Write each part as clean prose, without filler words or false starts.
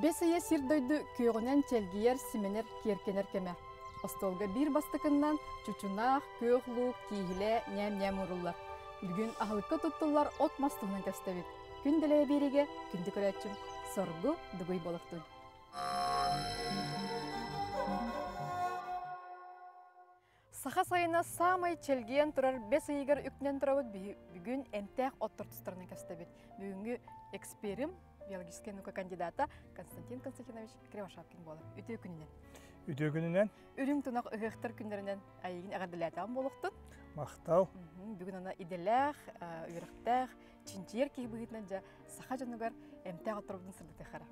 Бэс ыйа сир-дойду күөҕүнэн чэлгийэр, симэнэр, киэркэнэр кэмэ. Остуолга биир бастакыннан чучунаах, күөх луук, кииһилэ, ньээм-ньээм ууруллар. Бүгүн аһылыкка туттуллар от-мас туһунан көстөбүт. Күн дэлэйэ биэриигэ күндү көрөөччүм Соргу Дугуй Болохтун. Саха сайына саамай чэлгийэн турар бэс ыйыгар үктэнэн турабыт бүгүн эмтээх оттор тустарынан кэпсэтэбит. Бүгүҥҥү эксперим, биологическай наука кандидата Константин Константинович Кривошапкин буолар. Үтүө күнүнэн. Үтүө күнүнэн. Үрүҥ тунах ыһыахтар күннэринэн айыгын эҕэрдэлээтэҕим буолуохтун. Махтал. Бүгүн ана идэлээх, үөрэхтээх, чинчийэр киһи быһыытынан дьэ саха дьонугар эмтээх отторбутун сырдатыахара.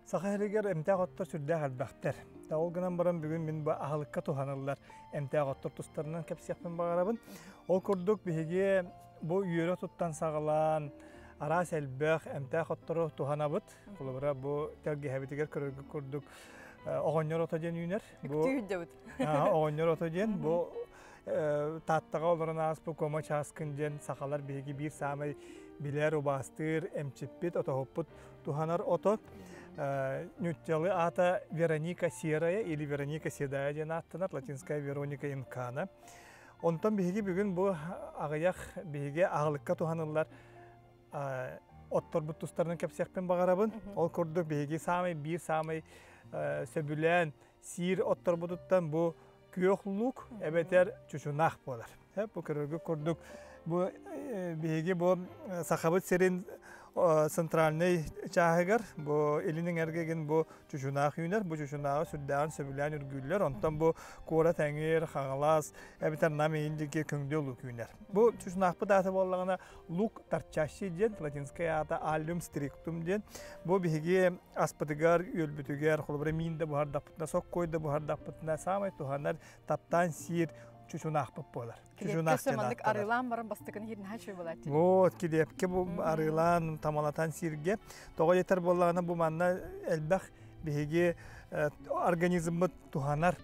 Саха сиригэр эмтээх оттор сүрдээх элбэхтэр. Ол гынан баран бүгүн мин бу аһылыкка туһаныллар эмтээх оттор тустарынан кэпсиэхпин баҕарабын. Ол курдук биһиги бу үөрэ туттан саҕалаан араас элбэх эмтээх оттору туһанабыт. Холобура бу тэлгэһэбитигэр көрөргүт курдук оҕонньор ото диэн үүнэр. Бу оҕонньор ото диэн бу Тааттаҕа олорон ааспыт Кома Чааскын диэн сахалар биһиги биир саамай билэр, убаастыыр, эмчиппит, отоһуппут туһанар ото. Ньуччалы аата Вероника Серая или Вероника Седая диэн ааттанар, латинская Вероника Инкана. Онтон биһиги бүгүн бу аҕыйах биһиги аҕалыкка туһаныллар отторбут тустарынан кэпсиэхпин баҕарабын. Ол курдук биһиги саамай биир саамай сөбүлээн сиир отторбутуттан бу күөх лук эбэтэр чучунаах буолар. Бу көрөргүт курдук бу биһиги бу Сахабыт сирин центральнай чааһыгар бу илин эҥэргэгин бу чучунаах үүнэр. Бу чучунааҕы сүрдээҕин сөбүлээн үргүүллэр. Онтон бу куорат эҥир, Хаҥалас эбэтэр Нам иин диэки көҥдөй лук үүнэр. Бу чучунаахпыт аата буоллаҕына лук торчащий диэн, латинскай аата аллюм стриктум диэн. Бу биһиги аспытыгар, үөлбүтүгэр, холобура миин да буһардахпытына, соккой да буһардахпытына саамай туһанар, таптаан сиир чучунаахпыт буолар. Чучунаах диэн маннык арыылаан баран бастакыны иһир наһаа үчүгэй буолааччы. Вот, килиэпкэ бу арыылаан, тамалатан сииргэ. Тоҕо диэтэр буоллаҕына бу манна элбэх биһиги организммыт туһанар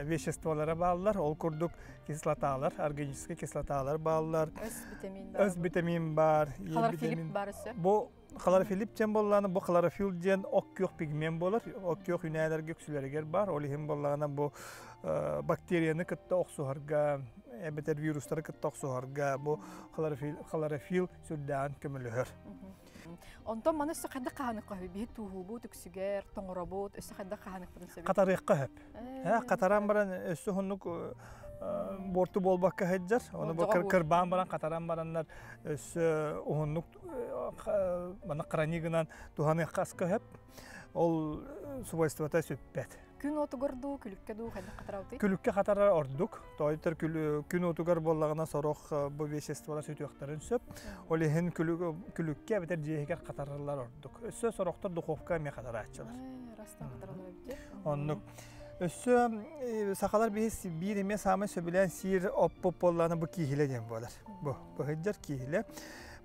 веществолара бааллар. Ол курдук кислоталар, органическай кислоталар бааллар. Өс витамин бар. Өс витамин бар. Хлорофилип бар өссө. Бу хлорофилип диэн буоллаҕына, бу хлорофилл диэн ок күөх пигмент буолар. Ок күөх үнээлэргэ үксүлэригэр бар. Ол иһин буоллаҕына бу бактерияны кытта охсуһарга, эбэтэр вирустары кытта охсуһарга бу хлорофилл сүрдээҕин көмөлөһөр. Онтон маны өссө хайдах хаһаныхха сөбүй? Биһи тууһуубут үксүгэр, тоҥоробут, өссө хайдах хаһаныхпытын сөбүй? Хатарыахха сөп. Хатаран баран өссө уһуннук буорту буолбакка сылдьар. Ону бу кырбаан баран, хатаран бараннар өссө уһуннук маны храни гынан туһаныахха аска сөп. Ол свойствота сүппэт. Күн уотугар дуу, күлүккэ дуу хайдах хатарабытый? Күлүккэ хатарар ордук. Тоойуттар күн уотугар буоллаҕына сорох бу веществолар сүтүөхтэрин сөп. Ол иһин күлүккэ эбэтэр дьиэһигэр хатарыллар ордук. Өссө сорохтор духовка эмиэ хатарааччылар. Растан хатараллар эбит. Оннук. Өссө сахалар биһис биир эмиэ саамай сөбүлээн сиир оппут буоллаҕына бу кииһилэ диэн буолар. Бу быһыдьар кииһилэ.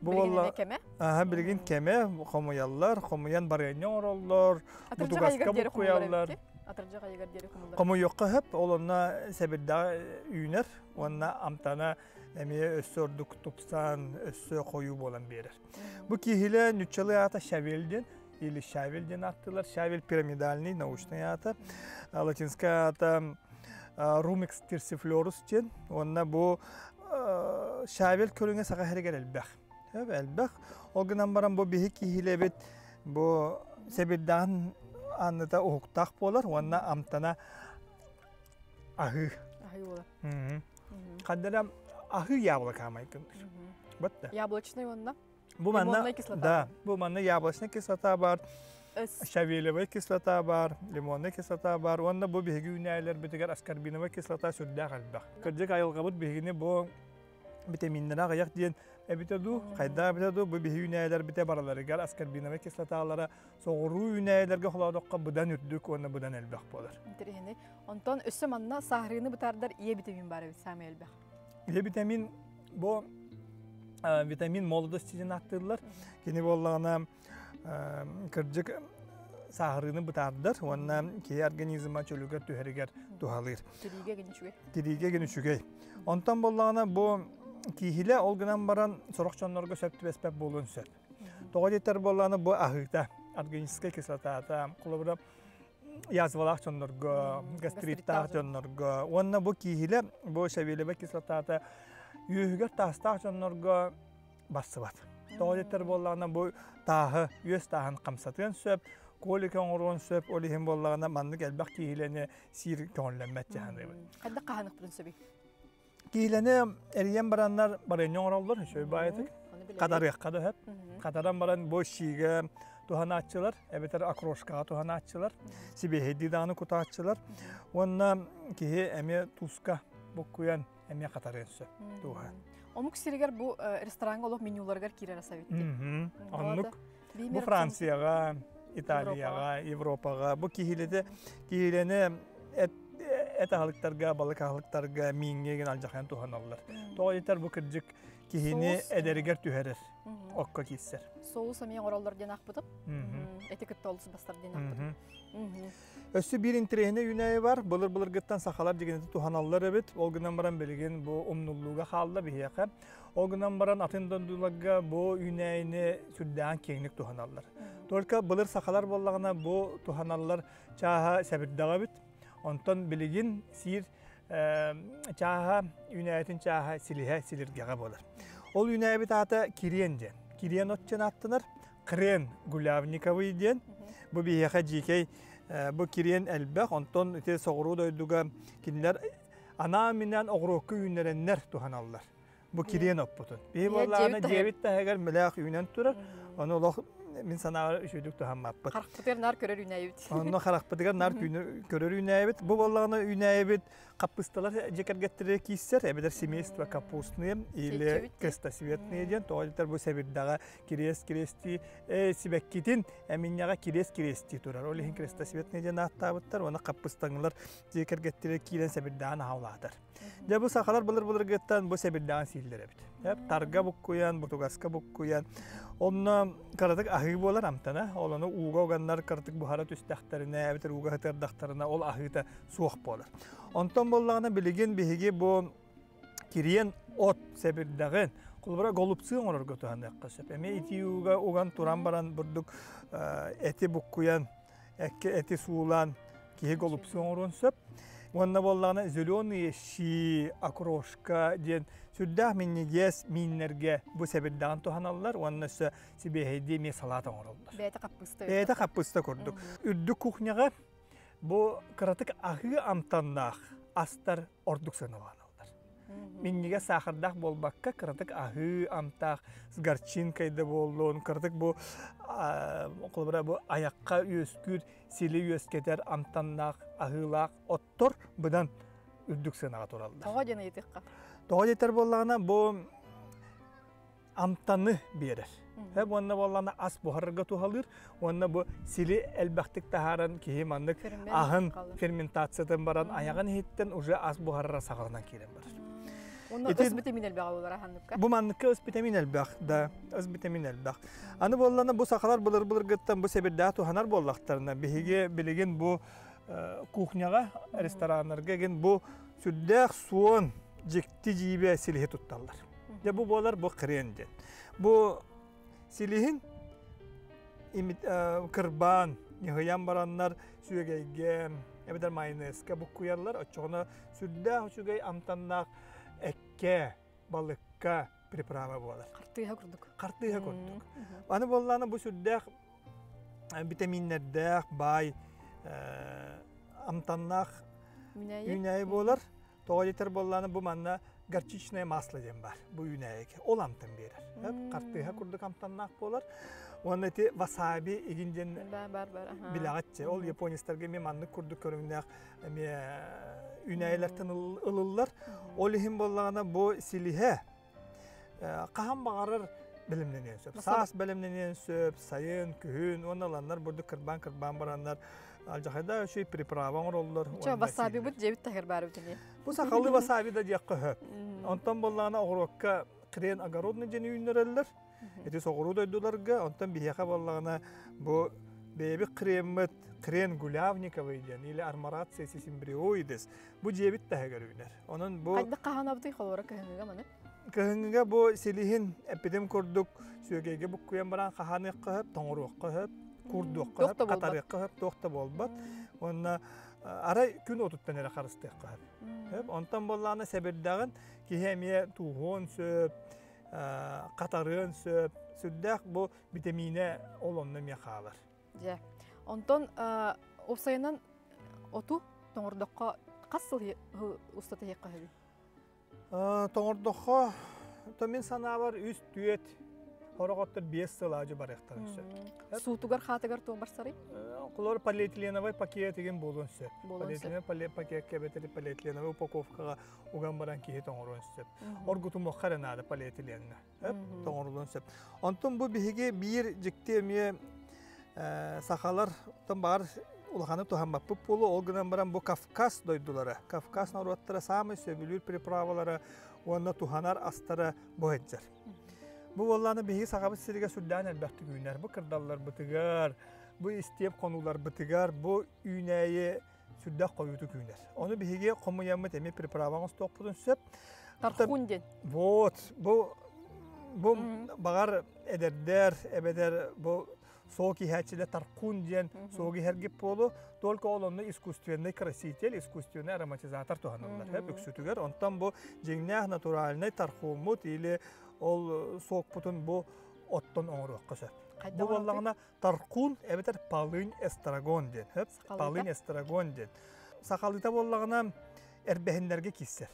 Бу буолла кэмэ? Аха, билигин кэмэ хомуйаллар, хомуйан барыанньа оҥороллор, бутугаска буккуйаллар. Атырдьах айыгар диэри хомуллар. Хомуйуохха сөп, ол онно сэбирдэҕэ үүнэр уонна амтана эмиэ өссө ордук тупсан, өссө хойуу буолан биэрэр. Бу киһилэ нуччалыы аата щавель диэн или щавель диэн ааттыылар. Щавель пирамидальный научный аата. Латинскай аата Румекс терсифлорус диэн. Уонна бу щавель көрүҥэ саха сиригэр элбэх. Элбэх. Ол гынан баран бу биһи киһилэбит бу сэбирдэҕин анныта уһуктаах буолар уонна амтана аһыы. Аһыы буолар. Ханна аһыы яблоко амайгын. Бытта. Яблочный уонна? Бу манна да, бу манна яблочная кислота бар, щавелевая кислота бар, лимонная кислота бар. Уонна бу биһиги үүнээйлэрбитигэр аскорбиновая кислота сүрдээх элбэх. Кырдьык айылҕабыт биһигини бу витаминнара аҕыйах диэн эбитэ дуу, хайдах эбитэ дуу, бу биһи үүнээйилэрбитэ барыларыгар аскорбиновай кислоталара соҕуруу үүнээйилэргэ холоодоххо быдан үрдүк уонна быдан элбэх буолар. Интэриэһинэй. Онтон өссө манна саахарыыны бытаардар Е витамин баар эбит саамай элбэх. Е витамин бу витамин молодости диэн ааттыыллар. Кини буоллаҕына кырдьык сааһырыыны бытаардар уонна киһи организма чөлүгэр түһэригэр туһалыыр. Тириигэ гин үчүгэй. Тириигэ гин үчүгэй. Онтон буоллаҕына бу кииһилэ ол гынан баран сорох дьоннорго сөп түбэспэт буолуон сөп. Тоҕо диэтэр буоллаҕына бу аһыыта. органическай кислотата, холобура, язвалаах дьоннорго, гастриттаах дьоннорго, уонна бу кииһилэ, бу щавелевая кислотата үөһүгэр таастаах дьоннорго барсыбат. Тоҕо диэтэр буоллаҕына бу тааһы үөс тааһын хамсатыан сөп, колика оҥоруон сөп, ол иһин буоллаҕына маннык элбэх кииһилэни сиир көҥүллэммэт дьаһаныыбыт. Хайдах хаһаныхпытын сөбүй? Киилэни эрийэн бараннар барыанньа оҥороллор, үчүгэй баайытык. Хатарыахха да сөп. Хатаран баран бу сиигэ туһанааччылар, эбэтэр окрошкаҕа туһанааччылар, сибиэһэйдии даҕаны кутааччылар. Уонна киһи эмиэ тууска буккуйан эмиэ хатарыан сөп тууһа. Омук сиригэр бу рестораҥҥа олох менюларыгар киирэр ас эбит. Оннук. Бу Францияҕа, Италияҕа, Европаҕа бу киһилэти киһилэни эт эт аһылыктарга, балык аһылыктарга мииҥҥэ гин алдьахайан туһаналлар. Тоҕо диэтэр бу кырдьык киһини эдэригэр түһэрэр, окко киирсэр. Соус эмиэ оҥороллор диэн аахпытым. Эти кытта олус бастар диэн аахпытым. Өссө биир интэриэһинэй үүнээйи бар. Былыр-былыргыттан сахалар дьигинити туһаналлар эбит. Ол гынан баран билигин бу умнуллууга хаалла биһиэхэ. Ол гынан баран атын дойдуларга бу үүнээйини сүрдээҕин киэҥник туһаналлар. Только былыр сахалар буоллаҕына бу туһаналлар чааһа сэбирдэҕэ эбит. Онтон билигин сиир чааһа үүнээйитин чааһа силиһэ силиргэҕэ буолар. Ол үүнээйибит аата кириэн диэн. Кириэн от диэн ааттанар. Хрен гулявниковый диэн. Бу биһиэхэ дьиикэй бу кириэн элбэх, онтон ити соҕуруу дойдуга кинилэр анаан-минээн оҕуруокка үүннэрэннэр туһаналлар. Бу кириэн оппутун. Биһи буоллаҕына дьиэбит таһыгар мэлээх үүнэн турар. Ону олох мин санаабар үчүгдүк туһаммаппыт. Харахпытыгар наар көрөр үүнээйибит. Онно харахпытыгар наар көрөр үүнээйибит. Бу буоллаҕына үүнээйибит Хаппысталар дьиэ кэргэттэрэ кииссэр, эбэтэр семейство капустные или крестоцветные диэн, тоҕо диэтэр бу сэбирдэҕэ кириэс кириэстии сибэккитин эминньэҕэ кириэс кириэстии турар. Ол иһин крестоцветные диэн ааттаабыттар уонна хаппыстаҥылар дьиэ кэргэттэрэ киирэн сэбирдэҕин аһаулаатар. Дьэ бу сахалар былыр-былыргыттан бу сэбирдэҕин сииллэр эбит. Тарга буккуйан, бутугаска буккуйан, онно кыратык аһыы буолар амтана, ол ону ууга уганнар кыратык буһара түстэхтэринэ, эбэтэр ууга сытыардахтарына ол аһыыта суох буолар. Онтон буоллаҕына билигин биһиги бу кириэн от сэбирдэҕин холобура голубцы оҥорорго туһаныахха сөп. Эмиэ итии ууга уган туран баран бурдук эти буккуйан, эти суулаан киһи голубцы оҥоруон сөп. Уонна буоллаҕына зеленые щи, окрошка диэн сүрдээх минньигэс мииннэргэ бу сэбирдэҕин туһаналлар уонна өссө сибиэһэйдии эмиэ салаат оҥороллор. Бэйэтэ хаппыста. Бэйэтэ хаппыста курдук. Үрдүк кухняҕа Бу кыратык аһыы амтаннаах астар ордук сыаналаналлар. Минньигэс саахардаах буолбакка, кыратык аһыы амтаах с горчинкой да буоллун, кыратык бу холобура бу айахха үөскүүр, сили үөскэтэр амтаннаах, аһыылаах оттор быдан үрдүк сыанаҕа тураллар. Тоҕо диэн ыйытыахха? Тоҕо диэтэр буоллаҕына бу амтаны биэрэр. Уонна буоллаҕына ас буһарарга туһалыыр уонна бу сили элбэхтик таһааран киһи маннык аһын ферментациятын баран айаҕын иһиттэн уже ас буһарара саҕаланан киирэн барар. Онно өс витамин элбэҕэ буолар аһанныкка. Бу манныкка өс витамин элбэх да, өс витамин элбэх. Аны буоллаҕына бу сахалар былыр-былыргыттан бу сэбирдээх туһанар буоллахтарына биһиги билигин бу кухняҕа, рестораннарга эгин бу сүрдээх суон дьикти дьиибэ силиһи тутталлар. Дьэ бу буолар бу хрен диэн. Бу силиһин кырбаан, ньыһыйан бараннар сүөгэйгэ эбэтэр майонезка буккуйаллар. Оччоҕуна сүрдээх үчүгэй амтаннаах эккэ, балыкка приправа буолар. Хартыыһа курдук. Хартыыһа курдук. Аны буоллаҕына бу сүрдээх витаминнэрдээх, баай амтаннаах үүнээйи буолар. Тоҕо диэтэр буоллаҕына бу манна горчичное масло диэн баар бу үүнээйигэ. Ол амтан биэрэр. Хартыыһа курдук амтаннаах буолар. Уонна ити васаби игин диэн билэҕитчэ. Ол японецтарга эмиэ маннык курдук көрүҥнээх эмиэ үүнээйилэртэн ылыллар. Ол иһин буоллаҕына бу силиһэ хаһан баҕарар бэлэмнэниэн сөп. Саас бэлэмнэниэн сөп, сайын, күһүн уонна ыланнар бурдук кырбаан-кырбаан бараннар алдьархайдаах үчүгэй приправа оҥороллор. Чо васабибыт дьиэбит таһыгар баар эбит ини. Бу сахалыы васаби да диэххэ сөп. Онтон буоллаҕына оҕуруокка хрен огородный диэн үүннэрэллэр. Ити соҕуруу дойдуларга, онтон биһиэхэ буоллаҕына бу бэйэбит хреммит хрен гулявниковый диэн или арморация сисимбриоидес бу дьиэбит таһыгар үүнэр. Онон бу Хайдах хаһаанабытый холобура кыһыҥҥыга маны? Кыһыҥҥыга бу силиһин эппитим курдук сүөгэйгэ буккуйан баран хаһааныахха сөп, тоҥоруохха сөп. Курдуохха сөп, хатарыахха сөп, туох да буолбат. Уонна арай күн отуттан эрэ харыстыахха сөп. Онтон буоллаҕына сэбирдэҕин киһи эмиэ тууһуон сөп, хатарыан сөп. Сүрдээх бу битэмиинэ ол онно эмиэ хаалар. Дьэ. Онтон уопсайынан оту тоҥордоххо хас сыл устата иһиэххэ сөбүй? Тоҥордоххо, то мин санаабар үс түөт, хороҕоттор 5 сыл аадьы барыахтарын сөп. Суутугар хаатыгар туох барсарый? Холор полиэтиленовай пакет игин буолуон сөп. Полиэтиленовай пакетка эбэтэр полиэтиленовай упаковкаҕа уган баран киһи тоҥоруон сөп. Оргутумуохха эрэ наада полиэтиленҥа. Тоҥорулуон сөп. Онтон бу биһиги биир дьикти эмиэ сахалар баар улаханы туһаммаппыт буолуо, ол гынан баран бу Кавказ дойдулара, Кавказ норуоттара саамай сөбүлүүр приправалара уонна туһанар астара бу сылдьар. Бу буоллааны биһиги сахабыт сиригэр сүрдээн элбэхтик үүнэр. Бу кырдалларбытыгар, бу истиэп хонууларбытыгар бу үүнээйи сүрдээх хойуутук үүнэр. Ону биһиги хомуйаммыт эмиэ приправа оҥостуохпутун сөп. Тархун диэн. Вот, бу баҕар эдэрдэр, эбэтэр бу суол киһээччилэр таркун диэн суол иһэргип буолу, только ол онно искусственный краситель, искусственный ароматизатор туһаныллар хөп үксүтүгэр. Онтон бу дьиҥнээх натуральный тархуммут или ол суокпутун бу оттон оҥоруохха сөп. Бу буоллаҕына таркун эбэтэр полынь эстрагон диэн хөп полынь эстрагон диэн. Сахалыыта буоллаҕына эрбэһиннэргэ киирсэр.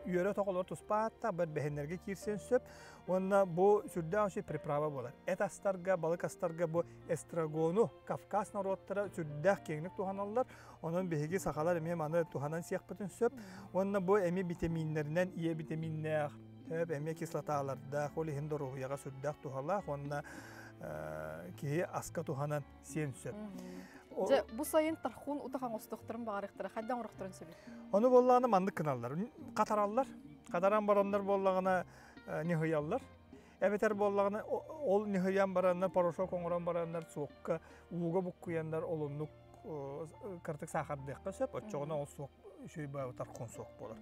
Үөрэ тоҕолор туспаатта, бу эрбэһиннэргэ киирсэн сөп. Уонна бу сүрдээх үчүгэй приправа буолар. Эт астарга, балык астарга бу эстрагону Кавказ норуоттара сүрдээх киэҥник туһаналлар. Онон биһиги сахалар эмиэ маны туһанан сиэхпитин сөп. Уонна бу эмиэ витаминнэринэн ийэ витаминнээх, эмиэ кислоталардаах, ол иһин доруобуйаҕа сүрдээх туһалаах уонна киһи аска туһанан сиэн сөп. Дьэ, бу сайын тархун утах оҥостуохтарын баҕарыахтара, хайдах оҥорохторун сөбүй? Ону буоллаҕына маннык гыналлар. Хатараллар. Хатаран бараннар буоллаҕына ньыһыйаллар. Эбэтэр буоллаҕына ол ньыһыйан бараннар, порошок оҥорон бараннар суокка ууга буккуйаннар олуннук кыртык саахардыахха сөп. Оччоҕуна ол суок үчүгэй баҕайы тархун суох буолар.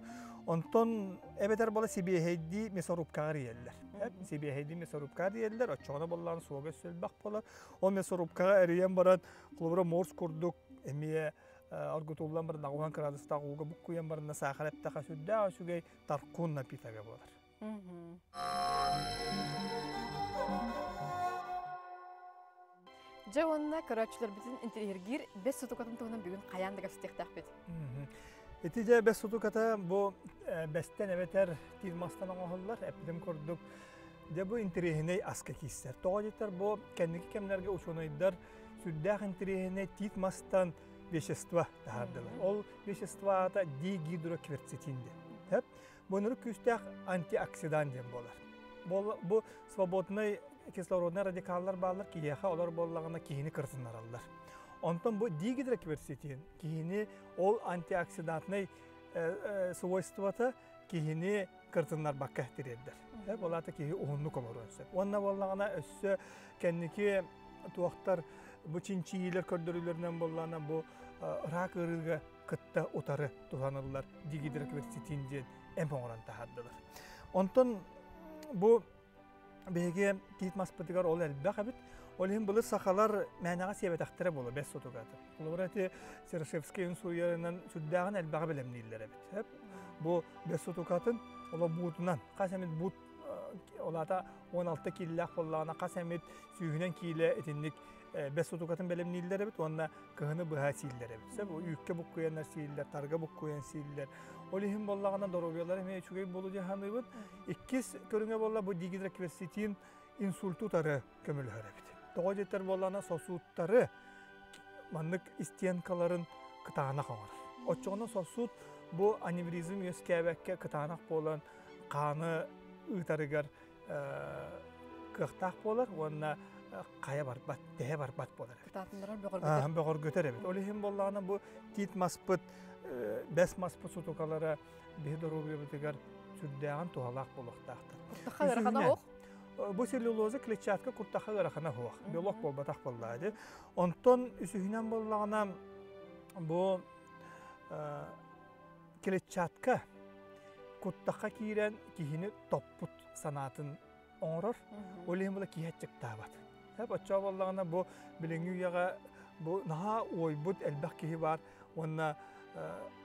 Онтон эбэтэр буола сибиэһэйдии мясорубкаҕа эрийэллэр. Сибиэһэйдии мясорубкаҕа эрийэллэр, оччоҕуна буоллаҕына суога өссө элбэх буолар. Ол мясорубкаҕа эрийэн баран, холобура морс курдук эмиэ оргутуллан баран 80 кыраадыстаах ууга буккуйан баранна саахар эптэхэ сүрдээх үчүгэй таркун напитога буолар. Дьэ уонна көрөөччүлэрбитин интэриэһиргиир бэс сутукатын туһунан бүгүн хайаан да кэпсэтиэхтээхпит. Ити дьэ бэс сутуката бу бэстэн эбэтэр тиир мастан оҥоһуллар. Эппитим курдук дьэ бу интэриэһинэй аска киирсэр. Тоҕо диэтэр бу кэнники кэмнэргэ учуонайдар сүрдээх интэриэһинэй тиит мастан вещество таһаардылар. Ол вещество аата дигидрокверцетин диэн. Бу өнөрүк күүстээх антиоксидант диэн буолар. Бу свободный кислородный радикаллар бааллар, киһиэхэ олор буоллаҕына киһини кырсыннараллар. Онтон бу дигидрокверцетин киһини ол антиоксидантный свойствота киһини кыртыннарбакка тириэрдэр. Ол аата киһи уһуннук олоруон сөп. Уонна буоллаҕына өссө кэнники туохтар бу чинчийиилэр көрдөрүүлэринэн буоллаҕына бу рак ыарыыга кытта утары туһаныллар дигидрокверцетин диэн эмп оҥорон таһаардылар. Онтон бу биһиги тиит маспытыгар ол элбэх эбит. Ол иһин былыр сахалар мээнэҕэ сиэбэтэхтэрэ буолуо бэс сутугата. Холобура ити Серошевскийын суруйарынан сүрдээҕин элбэҕи бэлэмнииллэр эбит. Бу бэс сутукатын оло буутунан хас эмит буут ол аата 16 киилэлээх буоллаҕына хас эмит сүүһүнэн киилэ итинник бэс сутукатын бэлэмнииллэр эбит уонна кыһыны быһа сииллэр эбит. Сөп үүккэ буккуйаннар сииллэр, тарга буккуйан сииллэр. Ол иһин буоллаҕына доруобуйалара эмиэ үчүгэй буолуо дии саныыбын. Иккис көрүҥэ буолла бу дигидрокверцетин инсульту утары көмөлөһөр эбит. Тоҕо диэтэр буоллаҕына сосудтары маннык стенкаларын кытаанах оҥорор. Оччоҕуна сосуд бу аневризм үөскээбэккэ кытаанах буолан хааны ыытарыгар кыахтаах буолар уонна хайа барбат, тэһэ барбат буолар эбит. Кытаатыннарар бөҕөргөтөр. Бөҕөргөтөр эбит. Ол иһин буоллаҕына бу тиит маспыт, бэс маспыт сутукалара биһи доруобуйабытыгар сүрдээҕин туһалаах буолуохтаахтар. Куртахха ыарахана суох? Бу целлюлоза клетчатка куртахха ыарахана суох. Белок буолбатах буоллаҕа дии. Онтон үсүһүнэн буоллаҕына бу клетчатка куттахха киирэн киһини топпут санаатын оҥорор. Ол иһин була киһи аччыктаабат. Сөп оччоо буоллаҕына бу билиҥҥи үйэҕэ бу наһаа уойбут элбэх киһи баар уонна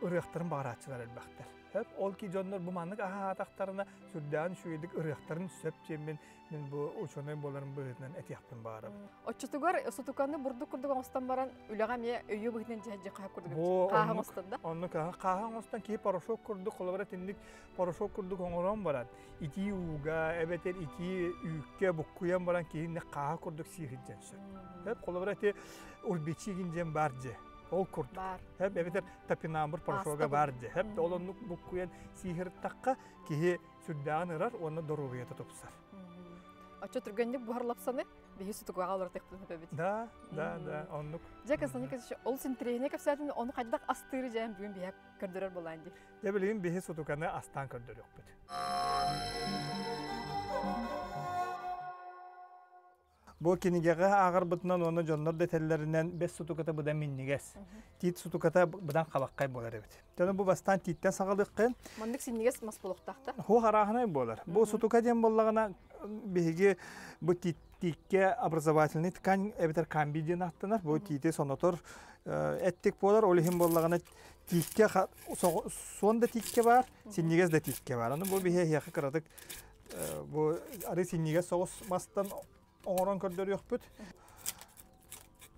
ырыахтарын баҕарааччылар элбэхтэр. Сөп ол ки дьоннор бу маннык аһаатахтарына сүрдээҕин үчүгэйдик ырыахтарын сөп диэммин мин бу учуонай буоларым быһыытынан этиэхпин баҕарабын. Оччотугар сутуканы бурдук курдук оҥостон баран үлэҕэ эмиэ өйүө быһыытынан дьэ хаһа курдук хааһы оҥостон да? Оннук хааһы оҥостон киһи порошок курдук холобура итинник порошок курдук оҥорон баран итии ууга эбэтэр итии үүккэ буккуйан баран киһини хааһы курдук сии сылдьан сөп. Сөп холобура ити урбичигин диэн бар дьэ. Ол курдук. Хэп эбэтэр топинамбур порошога бар дьэ. Хэп ол оннук буккуйан сииһиртахха киһи сүрдээҕин ырар уонна доруобуйата тупсар. Оччо түргэнник буһар лапсаны биһи сутукаҕа олоротуохпутун сөбөбүт. Да, да, да, оннук. Дьэ, Константин Николаевич, ол синтириэһинэй кэпсээтин ону хайдах астыыры дьээн бүгүн биһэ көрдөрөр буолаан дии. Дьэ, билигин биһи сутуканы астаан көрдөрүөхпүт. Бу кинигэҕэ ааҕарбытынан уонна дьоннор да этэллэринэн бэс сутуката быдан минньигэс. Тиит сутуката быдан хабаххай буолар эбит. Дьону бу бастаан тииттэн саҕалыаххын. Маннык синньигэс мас буолуохтаах да? Хуох арааһынай буолар. Бу сутука диэн буоллаҕына биһиги бу тииккэ образовательный ткань эбэтэр камби диэн ааттанар. Бу тиити сонотор эттик буолар. Ол иһин буоллаҕына тииккэ суон да тииккэ баар, синньигэс да тииккэ баар. Аны бу биһи эһиэхэ кыратык Бу арыы синньигэс соҕус мастан оҥорон көрдөрүөхпүт.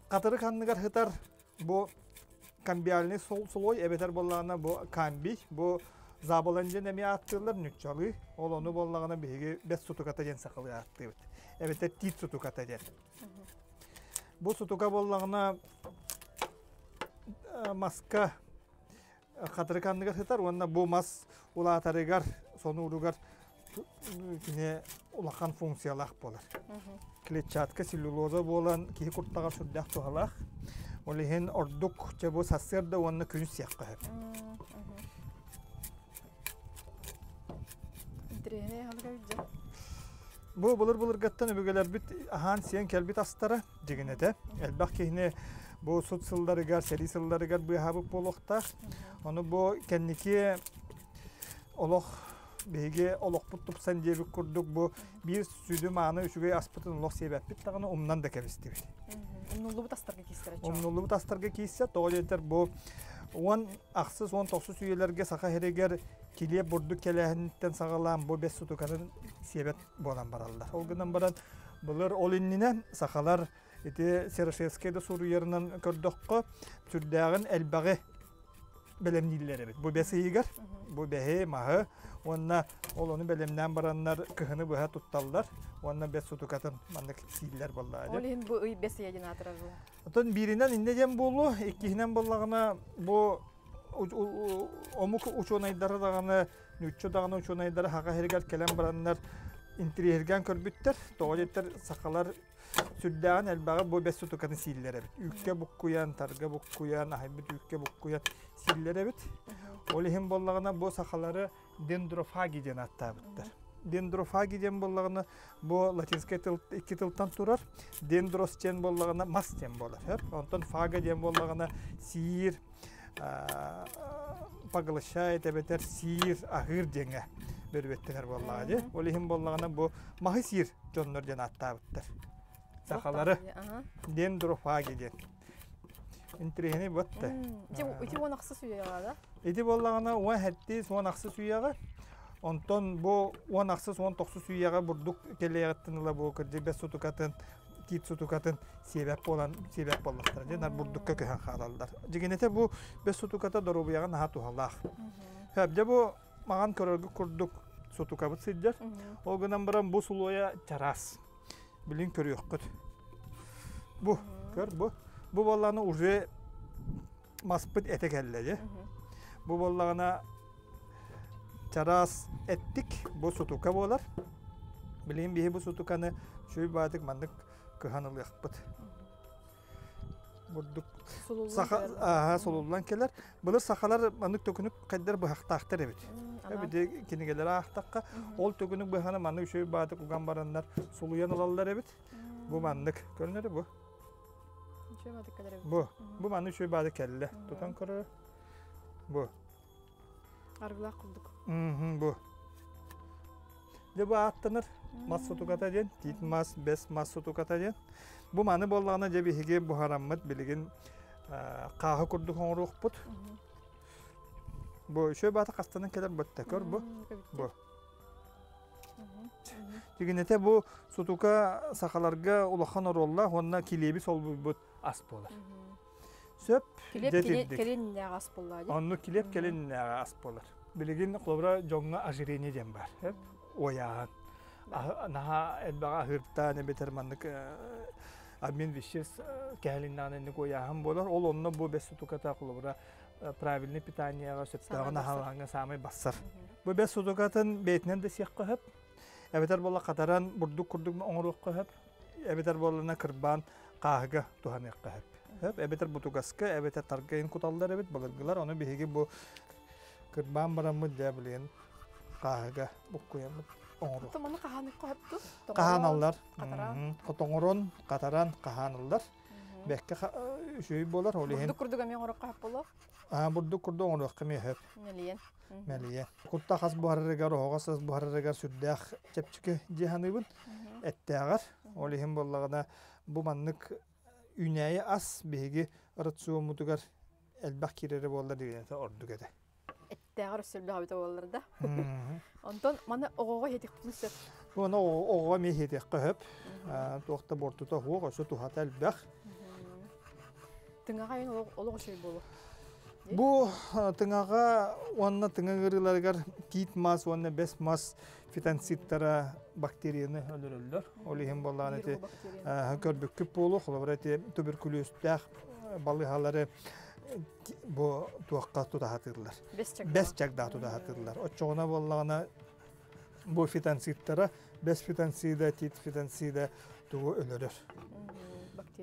Хатырык анныгар сытар бу камбиальный слой эбэтэр буоллаҕына бу камби, бу заболан диэн эмиэ ааттыыллар ньуччалыы. Ол ону буоллаҕына биһиги бэс сутуката диэн сахалыы ааттыыбыт. Эбэтэр тиит сутуката диэн. Бу сутука буоллаҕына маска хатырык анныгар сытар уонна бу мас улаатарыгар, сонууругар кини улахан функциялаах буолар. Клетчатка целлюлоза буолан киһи куртаҕар сүрдээх туһалаах. Ол иһин ордук чэ бу сарсыарда уонна күнүс сиэххэ сөп. Бу былыр-былыргаттан өбүгэлэрбит аһаан-сиэн кэлбит астара дьигинэтэ. Элбэх киһини бу сут сылларыгар, сэрии сылларыгар быыһаабыт буолуохтаах. Ону бу кэнники олох биһиги олохпут тупсан диэбит курдук бу биир сүдү мааны үчүгэй аспытын олох сиэбэппит даҕаны умнан да кэбистибит. Умнуллубут астарга киистэр Умнуллубут астарга кииссе тоҕо диэтэр бу 10 ахсыс 19 үйэлэргэ саха сиригэр килиэп бурдук кэлээһиниттэн саҕалаан бу бэс сутукатын сиэбэт буолан бараллар. Ол гынан баран былыр ол иннинэ сахалар ити Серошевскай да суруйарынан көрдөххө сүрдээҕин элбэҕи бэлэмнииллэр эбит. Бу бэс ыйыгар бу бэһи, маһы уонна ол ону бэлэмнээн бараннар кыһыны быһа тутталлар уонна бэс сутукатын маннык сииллэр буоллаҕа. Ол иһин бу ый бэс ыйа диэн аатырар буолуо. Оттон бииринэн иннэ диэн буолуо, иккиһинэн буоллаҕына бу омук учуонайдара даҕаны, нуучча даҕаны учуонайдара Саха сиригэр кэлэн бараннар интириэһиргээн көрбүттэр. Тоҕо диэтэр сахалар сүрдээҕин элбэҕи бу бэс сутукатын сииллэр эбит. Үүккэ буккуйан, тарга буккуйан, аһайбыт үүккэ буккуйан сииллэр эбит. Ол иһин буоллаҕына бу сахалары дендрофаги диэн ааттаабыттар. Дендрофаги диэн буоллаҕына бу латинскай тыл икки тылтан турар. Дендрос диэн буоллаҕына мас диэн буолар. Онтон фага диэн буоллаҕына сиир, поглощает эбэтэр сиир, аһыыр диэҥҥэ бөрүбэттэнэр буоллаҕа дии. Ол иһин буоллаҕына бу маһы сиир дьоннор диэн ааттаабыттар. Сахалары дендрофаги диэн. Интириэһинэй буотта. Ити уон ахсыс үйэҕэ да? Ити буоллаҕына уон сэттис, уон ахсыс үйэҕэ. Онтон бу уон ахсыс, уон тохсус үйэҕэ бурдук кэлиэҕиттэн ыла бу кырдьык бэс сутукатын, тиит сутукатын сиэбэт буолан сиэбэт буоллахтара дьэ бурдукка көһөн хаалаллар. Дьигинэтэ бу бэс сутуката доруобуйаҕа наһаа туһалаах. Дьэ бу маҕан көрөргө курдук сутукабыт сылдьар. Ол гынан баран бу сулуойа чараас. Билин көрүөххүт. Бу, көр бу. Бу буоллаҕына уже маспыт этэ кэллэ дьэ. Бу буоллаҕына чараас эттик, бу сутука буолар. Билигин биһи бу сутуканы үчүгэй баатык маннык кыһан ылыахпыт. Бурдук саха ааһа сулуллан кэлэр. Былыр сахалар маннык төкүнүк хайдар быһахтаахтар эбит. Эбити кинигэлэри аахтахха, ол төкүнүк быһаны маннык үчүгэй баатык уган бараннар сулуйан ылаллар эбит. Бу маннык көрүнэр бу. Бу бу маннык үчүгэй баатык кэллэ. Тутан көрөр. Бу. Аргылаах курдук. Бу. Дьэ бу ааттанар мас сутуката диэн, тиит мас, бэс мас сутуката диэн. Бу маны буоллаҕына дьэ биһиги буһараммыт билигин хааһы курдук оҥоруохпут. Бу үчүгэй баата хастанан кэлэр бытта көр бу. Бу. Тигинэтэ бу сутука сахаларга улахан оруоллаах уонна килиэби солбуйбут ас буолар. Сөп. Килиэп кэлиннээх ас буолла. Онну килиэп кэлиннээх ас буолар. Билигин холобура дьоҥҥо ожирение диэн бар. Уойааһын. Наһаа элбэҕи аһыыртаан эбэтэр маннык обмен веществ кэһэлиннэҕинэ инник уойааһын буолар. Ол онно бу бэс сутуката холобура правильный питаниеҕа сөптөөҕүн аһалааҥҥа саамай бассар. Бу бэс сутукатын бэйэтинэн да сиэххэ сөп. Эбэтэр буолла хатаран бурдук курдук оҥоруохха сөп. Эбэтэр буоллана кырбаан хааһыга туһаныахха сөп. Сөп. Эбэтэр бутугаска, эбэтэр таргайын куталлар эбит былыргылар. Ону биһиги бу кырбаан бараммыт дьэ билигин хааһыга буккуйаммыт оҥоруох. Маны хаһааныхха сөп дуу? Хаһааналлар. Тоҥорон, хатаран хаһааналлар. Бэккэ үчүгэй буолар ол иһин. Бурдук курдук эмиэ оҥоруохха сөп буолуо? Аа, бурдук курдук оҥоруохха эмиэ сөп. Мэлийэн. Мэлийэн. Кутта хас буһарарыгар, оһоҕос ас буһарарыгар сүрдээх чэпчэки дии саныыбын. Эттээҕэр. Ол иһин буоллаҕына бу маннык үүнээйи ас биһиги рациоммутугар элбэх киирэрэ буоллар дигинэтэ ордук этэ. Эттээҕэр өссө элбэх эбитэ буоллар да. Онтон маны оҕоҕо иһитиэхпитин сөп. Оны оҕоҕо эмиэ иһитиэххэ сөп. Туох да буортута суох, өссө туһата элбэх. Тыҥаҕа айан олох үчүгэй буолуо. Бу тыҥаҕа уонна тыҥа ыарыыларыгар тиит мас уонна бэс мас фитонциттара бактерияны өлөрөллөр. Ол иһин буоллаҕына ити көрбүккүт буолуо, холобура ити туберкулезтаах балыыһалары бу туохха тутаһатыыллар. Бэс чагда тутаһатыыллар. Оччоҕуна буоллаҕына бу фитонциттара бэс фитонцида, тиит фитонцида тугу өлөрөр.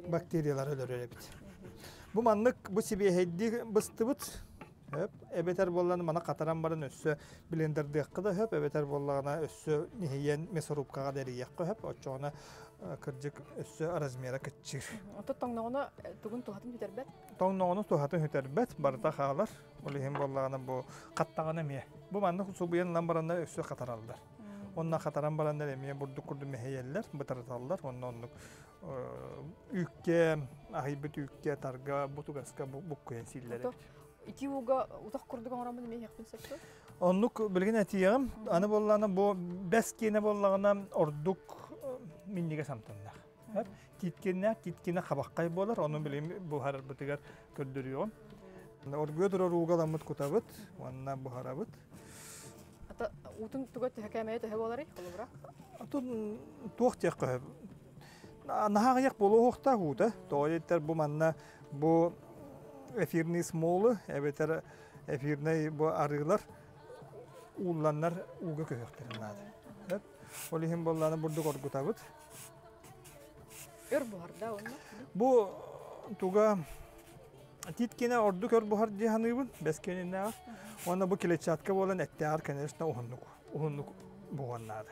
Бактериялар өлөрөр эбит. Бу маннык бу сибиэһэйдии быстыбыт. Хөп. Эбэтэр буоллаҕына маны хатаран баран өссө блендердыахха да хөп, эбэтэр буоллаҕына өссө иһийэн мясорубкаҕа да эрийиэххэ хөп. Оччоҕуна кырдьык өссө размера кыччыыр. Ото тоҥноҕуна тугун туһатын бүтэрбэт? Тоҥноҕуна туһатын бүтэрбэт, барыта хаалар. Ол иһин буоллаҕына бу хаттаҕына эмиэ. Бу маннык субуйан ылан бараннар өссө хатараллар. Онно хатаран бараннар эмиэ бурдук курдук мэһийэллэр, бытарыталлар. Онно оннук үүккэ, аһыйбыт үүккэ, тарга, бутугаска буккуйан сииллэр эбит. Ити ууга утах курдук оҥороммун эмиэ иһиэхпин сөп дуо? Оннук билигин этиэҕим. Аны буоллаҕына бу бэс киэнэ буоллаҕына ордук минньигэс амтаннаах. Тииткиннээх, тииткинэ хабаххай буолар, ону билигин буһарарбытыгар көрдөрүөҕүм. Оргуйа турар ууга ламмыт кутабыт уонна буһарабыт. Ата уутун туга төһө кээмэйэ төһө буоларый холобура? Отун туох диэххэ сөп. Наһаа аҕыйах буолуохтаах уута. Тоҕо диэтэр бу манна бу эфирный смолы эбэтэр эфирный бу арыылар уулланнар ууга көһүөхтэрин наада. Ол иһин буоллаҕына бурдук оргутабыт. Өр буһар да онно? Бу туга титкине ордук өр буһар дии саныыбын, бэс киэниннээҕэр. Уонна бу клетчатка буолан эттээҕэр, конечно, уһуннук уһуннук буһуон наада.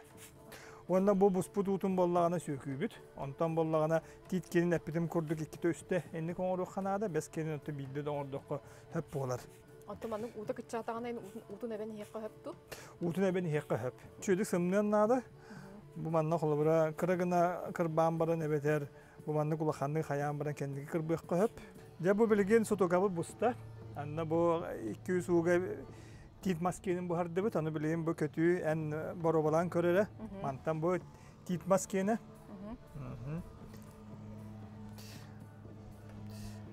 Уонна бу буспут уутун буоллаҕына сүөкүүбүт. Онтон буоллаҕына тиит киэнин эппитим курдук иккитэ үстэ инник оҥоруохха наада. Бэс киэнин оттон биирдэ да оҥордоххо сөп буолар. Оттон маннык уута кыччаатаҕына уутун эбэн иһиэххэ сөп дуу? Уутун эбэн иһиэххэ сөп. Чүөдүк сымныан наада. Бу манна холобура кыра гына кырбаан баран эбэтэр бу маннык улаханнык хайаан баран кэнники кырбыахха сөп. Дьэ бу билигин сутукабыт буста. Анна бу 200 ууга тиит мас киэнин буһардыбыт. Аны билигин бу көтүү эн боруобалаан көр эрэ. Мантан бу тиит мас киэнэ.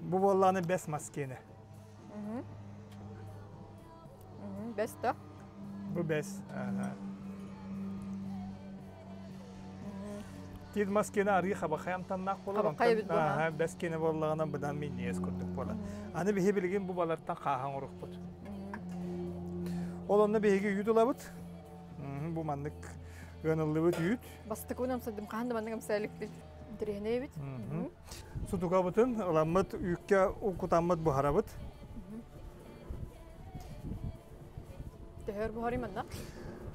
Бу буоллаҕына бэс мас киэнэ. Бэс да? Бу бэс. Тиит мас киэнэ арыы хабахай амтаннаах буолар. Хабахай эбит буолар. Бэс киэнэ буоллаҕына быдан минньигэс курдук буолар. Аны биһи билигин бу балартан хааһан оҥоруохпут. Ол онно биһиги үүт ылабыт. Бу маннык ыаныллыбыт үүт. Бастакы амсайдым хаһан да маннык амсайа иликпин. Интэриэһинэй эбит. Сутукабытын ыламмыт үүккэ кутаммыт буһарабыт. Төһөр буһарый манна?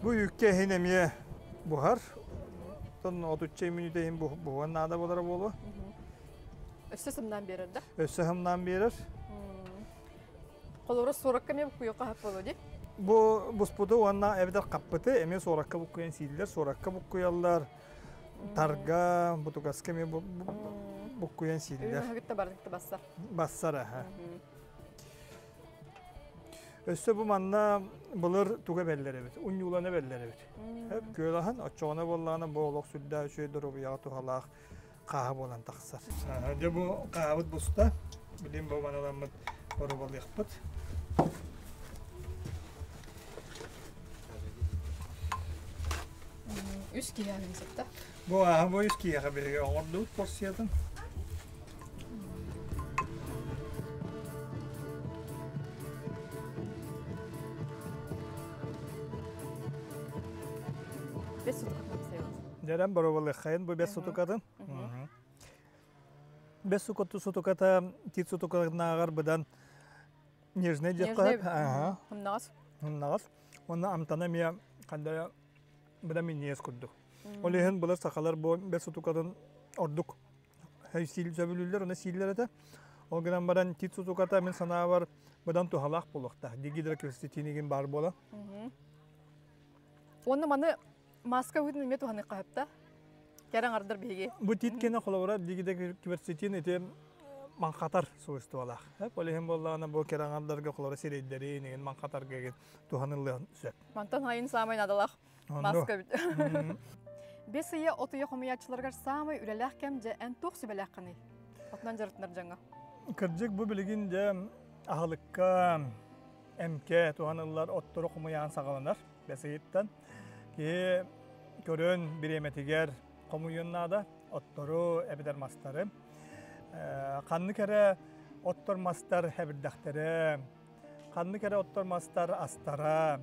Бу үүккэ иһин эмиэ буһар. Оттон отучча мүнүүтэ иһин буһуон наада буолара буолуо. Өссө сымнаан биэрэр да? Өссө сымнаан биэрэр. Холобура, суоракка эмиэ буккуйуохха сөп буолуо дии? Бу буспуту уонна эбэтэр хаппыты эмиэ суоракка буккуйан сииллэр, суоракка буккуйаллар, тарга, бутугаска эмиэ буккуйан сииллэр. Үүнүһүгүттэ барытыкта бассар. Бассар аха. Өссө бу манна былыр туга бэллэр эбит, унньуулана бэллэр эбит. Күөл аһын, оччоҕуна буоллаҕына бу олох сүрдээх үчүгэй доруобуйаҕа туһалаах хааһа буолан тахсар. Дьэ бу хаабыт буста. Билин бу маналаммыт боруобалыахпыт. Үс киһи аһын сытта. Бу ааһа бу үс киһиэхэ биһиги оҥордубут порциятын. Бес сутукатын сайылыз. Дьэрэн боруобалыаххайын бу бес сутукатын. Бес сукоту сутуката тит сутукатынааҕар быдан нежный диэххэ. Ага. Хуннаҕас. Хуннаҕас. Уонна амтана эмиэ ханда быдан минньигэс курдук. Ол иһин былыр сахалар бу бес сутукатын ордук сөбүлүүллэр, уонна сииллэр этэ. Ол гынан баран тит сутуката мин санаабар быдан туһалаах буолуохтаах. Дигидрокверцетин баар буола. Уонна маны маска быһыытынан эмиэ туһаныахха сөп да? Кэрэ аҥардар биһиги. Бу тиит кэнэ холобура дигидрокверцетин ити маҥхатар свойстволаах. Ол иһин буоллаҕына бу кэрэ аҥардарга холобура сирэйдэрин игин маҥхатарга игин туһаныллыан сөп. Мантан айын саамай наадалаах маска эбит. Бес ыйа от ыйа хомуйааччыларыгар саамай үлэлээх кэм дьэ эн туох сүбэлээххиний? Отунан дьарыктанар дьоҥҥо. Кырдьык бу билигин дьэ аһылыкка эмкэ туһаныллар оттору хомуйаан саҕаланар бэс ыйыттан. Киһи көрөн бириэмэтигэр хомуйуон наада оттору эбэтэр мастары. Ханнык эрэ оттор мастар эбирдэхтэрэ, ханнык эрэ оттор мастар астара,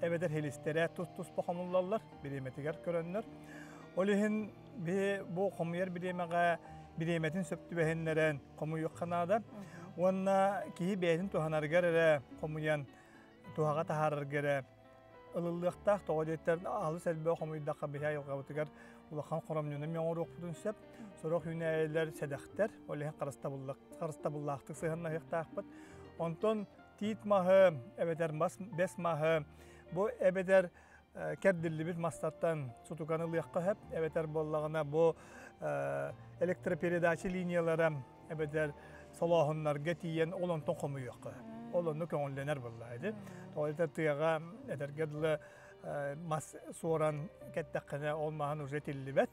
эбэтэр хилистэрэ тус-туспа хомуллаллар бириэмэтигэр көрөннөр. Ол иһин биһи бу хомуйар бириэмэҕэ бириэмэтин сөп түбэһиннэрэн хомуйуохха наада. Уонна киһи бэйэтин туһанарыгар эрэ хомуйан туһаҕа таһаарарга эрэ ылыллыахтаах. Тоҕо диэттэр алыс элбэх хомуйдахха биһи айылҕабытыгар улахан хоромньуну оҥоруохпутун сөп. Сорох үүнээйилэр сэдэхтэр, ол иһин харыстабыллаахтык сыһыаннаһыахтаахпыт. Онтон тиит маһы эбэтэр мас бэс маһы бу эбэтэр кэрдиллибит мастартан сутуканы ылыахха сөп эбэтэр буоллаҕына бу электропередача линиялара эбэтэр солооһуннарга тиийэн ол онтон хомуйуохха сөп. Ол онно көҥүллэнэр буолла ити. Тоҕо этэр тыаҕа этэргэ дылы мас суоран кэттэххинэ ол маһын уже тиллибэт,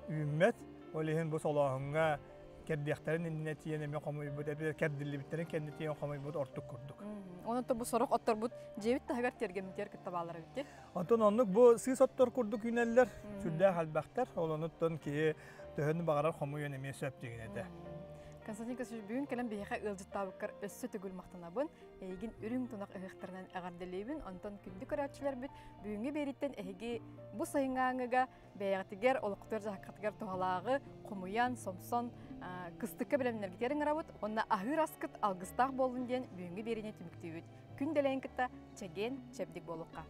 үүммэт. Ол иһин бу солооһуҥҥа кэрдиэхтэрин иннинэ тиийэн эмиэ хомуйбут, эбэтэр кэрдиллибиттэрин кэннэ тиийэн хомуйбут ордук курдук. Онон бу сорох отторбут дьиэбит таһыгар тиэргэммитигэр кытта бааллар эбит. Онтон оннук бу сыыс оттор курдук үүнэллэр, сүрдээх элбэхтэр. Ол онуттан киһи төһөнү баҕарар хомуйан эмиэ сөп дигин этэ. Константин Косович, бүгүн кэлэн биһиэхэ ыалдьыттаабыккар өссө төгүл махтанабын. Эйигин үрүҥ тунах ыһыахтарынан эҕэрдэлиибин. Онтон күндү көрөөччүлэрбит бүгүҥҥү биэрииттэн эһиги бу сайыҥҥааҥыга бэйэҕитигэр, олоххутугар-дьаһаххытыгар туһалааҕы хомуйан, сомсон, кыстыкка бэлэмнэргитигэр ыҥырабыт уонна аһыыр аскыт алгыстаах буоллун диэн бүгүҥҥү биэриини түмүктүүбүт. Күн дэлэйин кытта чэгиэн, чэбдик буолуохха.